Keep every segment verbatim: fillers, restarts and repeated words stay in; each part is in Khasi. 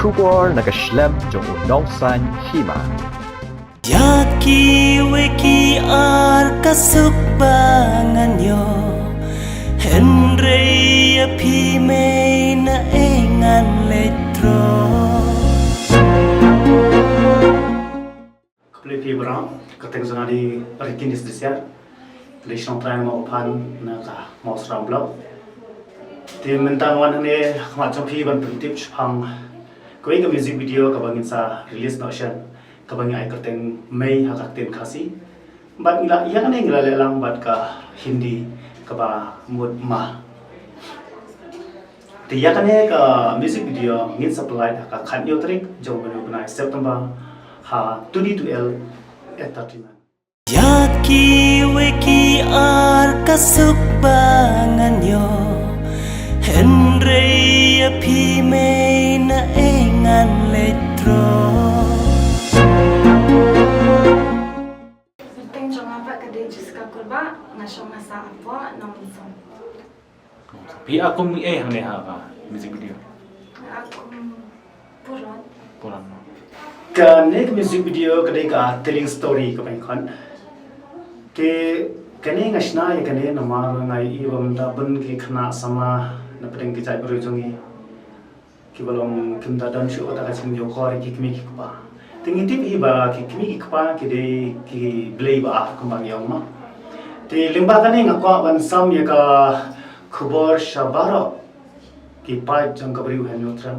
Khubor na ka shlem jong u nongsaiñ hima. Ïa kiwei ki ar ka suk ba ngan ïoh, hynrei ïa phi mei na ei ngan leit troh. Khublei phi baroh, ka kyrteng jong nga dei Ricky Nisdisiar. Dei shnong trai Mawphan na ka Mawsynram Block. Te mynta nga wan hangne ha khmat jong phi ban pyntip shaphang kawei ka music video kaba ngin sa release noh shen, kaba ngi ai kyrteng Mei ha ka ktien Khasi. Bad ngi la, ïa kane ngi la leh lang bad ka Hindi kaba mut ma. Te ïa kane ka music video ngin sa pynlait ha ka khathynñiew tarik jong u bnai September ha Tuni two L Entertainment. Ïa kiwei ki ar ka suk ba ngan ïoh, hynrei ïa phi mei na ei ngan leit troh. Kyrteng jong nga pat ka dei Jessica Kurbah, nga shong ha Sah Hapoh, Nongmynsong. Phi ïa kum ei hangne ha ka music video? Ïa kum Puron. Puron. Kane ka music video ka dei ka telling story kaba ngi khot. Te kane nga shna ïa kane namar nga ïohi ba mynta bun ki khynnah samla na pdeng ki jaitbynriew jong ngi kiba long kim da don shuh kata ka jingïakor ïa ki kmie ki kpa. Te ngi tip hi ba ki kmie ki kpa ki dei ki blei ba ar kumba ngi ong ma. Te lyngba kane nga kwah ban sam ïa ka khubor sha baroh ki paid jong ka Bri U Hynñiewtrep.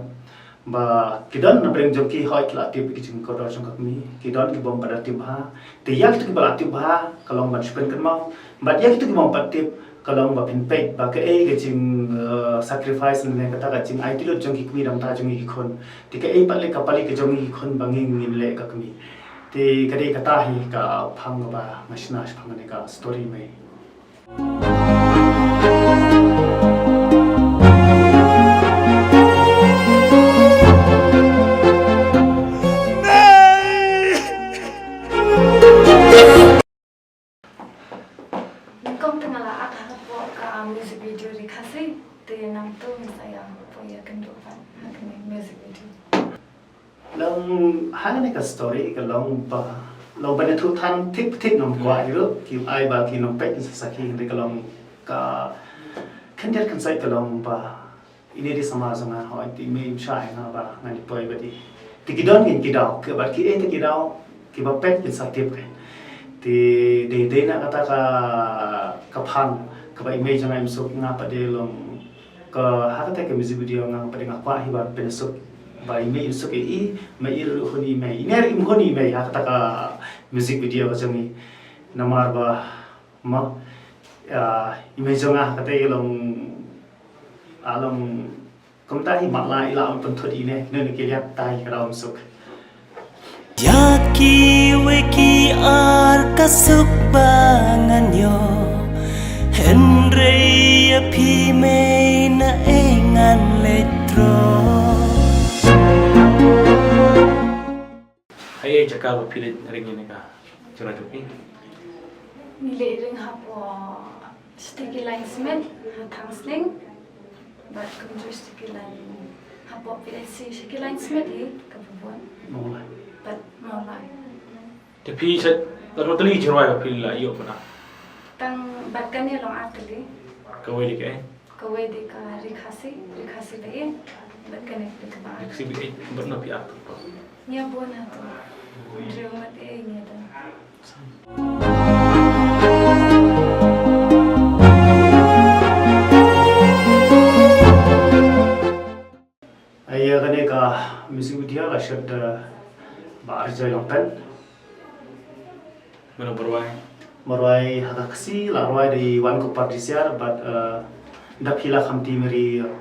Ba ki don na pdeng jong ki hooid ki la tip ki jingkordor jong ka kmie. Ki don ki bym pat da tip bha. Te ïa kito kiba la tip bha ka long ban shu pynkynmaw. Bad ïa kito ki bym pat tip ka long ba phin peit ba kaei ka jing, eh, sacrifice ne kata ka jingaiti lut jong ki kmie da mynta jong ngi ki khun. Te kaei pat leh ka pali ka jong ngi ki khun ba ngi ngin leh ka kmie. Te ka dei kata hi ka phang kaba nga shna shaphang kane ka story Mei. Nyngkong te nga la act hapoh ka music video Ri Khasi, te nangta ngin sa ïa poi ïakynduh pat ha kane music video. Long ha kane ka story ka long ba, long ba ïathuh than thik thik ngam kwah ïa ruh, ki ai ba ki nongpeit kin sa sakhi, hynrei ka long ka khyndiat khynsoit ka long ba ine i dei samla jong nga, hooid, te i mei im shah ïa nga ba ngan ïa poi bad i. Te ki don ngin ki daw, ki bad kiei te ki daw kiba peit kin sa tip kein. Te dei dei na kata ka, ka phang kaba i mei jong nga im suk, nga pat de long ka ha kata ka music video nga pat de nga kwah hi ba phin suk ba i mei im suk ïa i, ma i ruh hun ïa i mei, i ne ruh im hun ïa i mei ha kata ka music video ka jong i. Namar ba ma, ah, i mei jong nga ha kata ka long, ah, long kumta hi, ma la i la ym pynthut ïa i ne, ne ne ki liak tai ka daw im suk. Ïa kiwei ki ar ka suk ba ngan ïoh, hynrei ïa phi mei na ei ngan leit troh. Haei jaka ba phi leit ring ïa kane ka jaka jong phi? Ngi leit ring hapoh Sticky Line Smith ha Thangsling. Bad kumjuh Sticky Line hapoh P H C, Sticky Line Smith hi kaba bun. Mawlai. Bad Mawlai. Te phi sha la kano tylli jingrwai ba phi la ïoh mynta? Tang bad kane long ar tylli. Kawei dei kaei? Kawei dei ka Ri Khasi, Ri Khasi ba ïeit, bad kane ka dei kaba ar. Ri Khasi ba ïeit, bad na phi ar? Ngi bun hato. Hynriew ngut ei ngi don. Ïa kane ka music video la shoot da Bah Arjoy Longpen. Mano ba rwai? Ba rwai ha ka Khasi la rwai da i Wan Kupar Jisiar bad, eh, da Pila Khamti Mary, eh,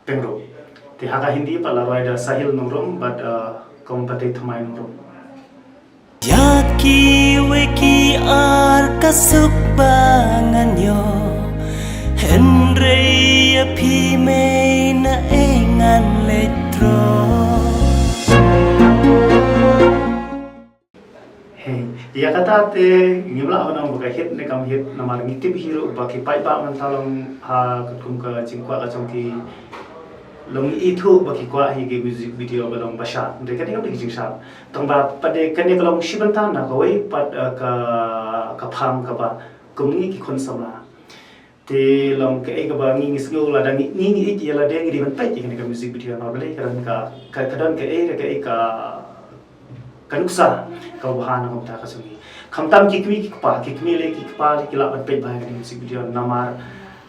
Pyngrope. Te ha ka Hindi pat la rwai da Sahil Nongrum bad, eh, Kompati Thymmai Nongrum. Ïa kiwei ki ar ka suk ba ngan ïoh, hynrei ïa phi mei na ei ngan leit troh. Hei, ïa kata te ngim lah ban ong ba ka hit ne kam hit, namar ngi tip hi ruh ba ki paidbah mynta long ha katkum ka jingkwah ka jong ki Long ithuh ba ki kwah hi ki music video ba long ba shad. Hynrei kane kam dei ka jingshad. Tang ba pat de kane ka long shi bynta na kawei pat, eh, ka, ka phang kaba kum ngi ki khun samla. Te long kaei kaba ngi ngi sngew lada ngi ngi ngi ïeit ïa lade ngi dei ban peit ïa kane ka music video namar balei ka don ka, ka, ka don kaei re kaei ka, ka nuksa kaba bha na ka bynta ka jong ngi. Khamtam ki kmie ki kpa, ki kmie lei ki kpa lei ki lah ban peit bha ïa kane ka music video namar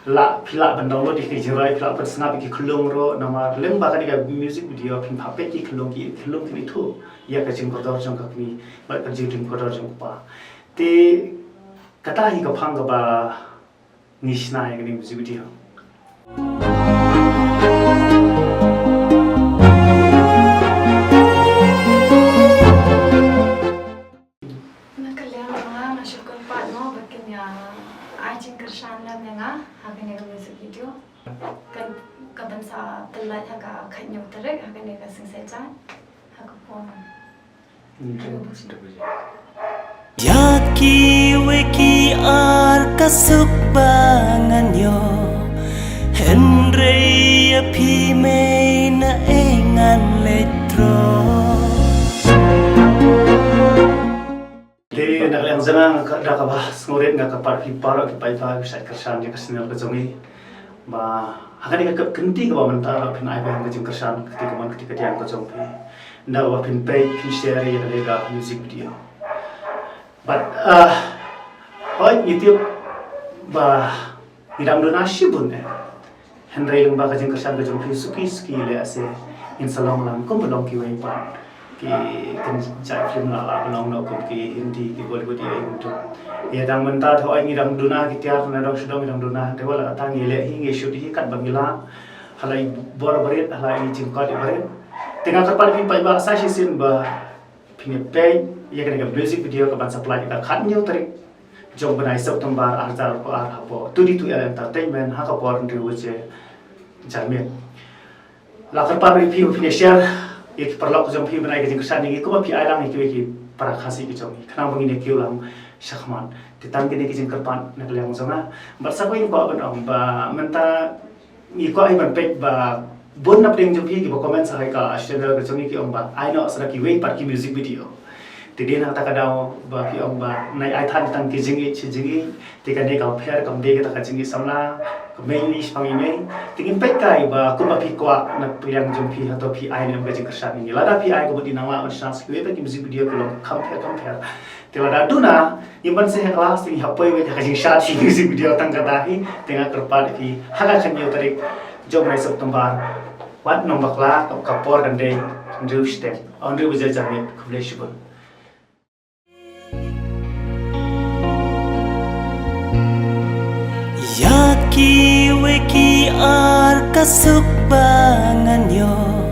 lah phi lah ban download ïa ki jingrwai, phi lah ban sngap ïa ki khyllung ruh namar lyngba kane ka music video phin phah peit ki khyllung, ki khyllung kin ithuh ïa ka jingkordor jong ka kmie bad ka jingkordor jong ka kpa. Te kata hi ka phang kaba ngi shna ïa kane ka music video. Na ka liang jong nga nga shu kyrpad mo ba kin ïa ai jingkyrshan lem ïa nga ha kane ka music video. Kan, ka ban sa pynlait ha ka khathynñiew tarik ha kane ka Singsaitjaiñ ha ka por. Ïa kiwei ki ar ka suk ba ngan ïoh, hynrei ïa phi mei na ei ngan leit troh. Te na ka liang jong nga ka, da kaba sngewrit nga kyrpad ïa phi baroh ki paidbah ki shait kyrshan ïa ka channel ka jong ngi. Ba ha kane ka kynti kaba mynta ruh phin ai biang ka jingkyrshan kti kamon kti kadiang ka jong phi. Ynda ba phin peit phin share ïa kane ka music video. Bad, ah, hooid ngi tip ba ngi dang duna shibun eh. Hynrei lyngba ka jingkyrshan ka jong phi suki suki lehse ngin sa long lang kumba long kiwei pat ki, kin jait film la la ba long noh kum ki Hindi, ki Bollywood ïa ïa mynta. Ïa dang mynta te hooid ngi dang duna ki tiar na dong sha dong ngi dang duna, te wat la kata ngi leh hi, ngi shoot hi katba ngi lah. Hala i bor barit, hala i jingkot i barit. Te nga kyrpad ïa phi paidbah sa shisien ba phin ïa peit ïa kane ka music video kaban sa pynlait ha ka khathynñiew tarik jong u bnai September ar hajar arphew ar hapoh Tudi Two L Entertainment ha ka por hynriew baje janmiet. La kyrpad ïa phi ba phin ïa share ïa ki paralok jong phi ban ai ka jingkyrshan ïa ngi kumba phi ai lang ïa kiwei ki para Khasi ki jong ngi khnang ba ngin ïa kiew lang shakhmat. Te tang kine ki jingkyrpad na ka liang jong nga. Bad sa kawei ngi kwah ban ong ba mynta ngi kwah hi ban peit ba bun na pdeng jong phi kiba comment sa ha ka channel ka jong ngi ki ong ba ai noh sa da kiwei pat ki music video. Te dei na kata ka daw ba ki ong ba nai ai than tang ki jingïeit shi jingïeit. Te kane ka pher kam dei kata ka jingïeit samla ka mei ni shipang i mei. Te ngin peit kai ba kumba phi kwah na pdeng jong phi hato phi ai ne em ka jingkyrshan ïa ngi. Lada phi ai ka mut i nang lah ban shna sa kiwei pat ki music video ki long kham pher kham pher. Te lada duna ngim ban seh ha klas te ngi hap poi wei ha ka jingshad hi music video tang kata hi. Te nga kyrpad ïa phi ha ka khathynñiew tarik jong u bnai September wat nongbakla ka por kan dei hynriew shiteng hynriew baje janmiet. Khublei shibun. Ïa kiwei ki ar ka suk ba ngan ïoh,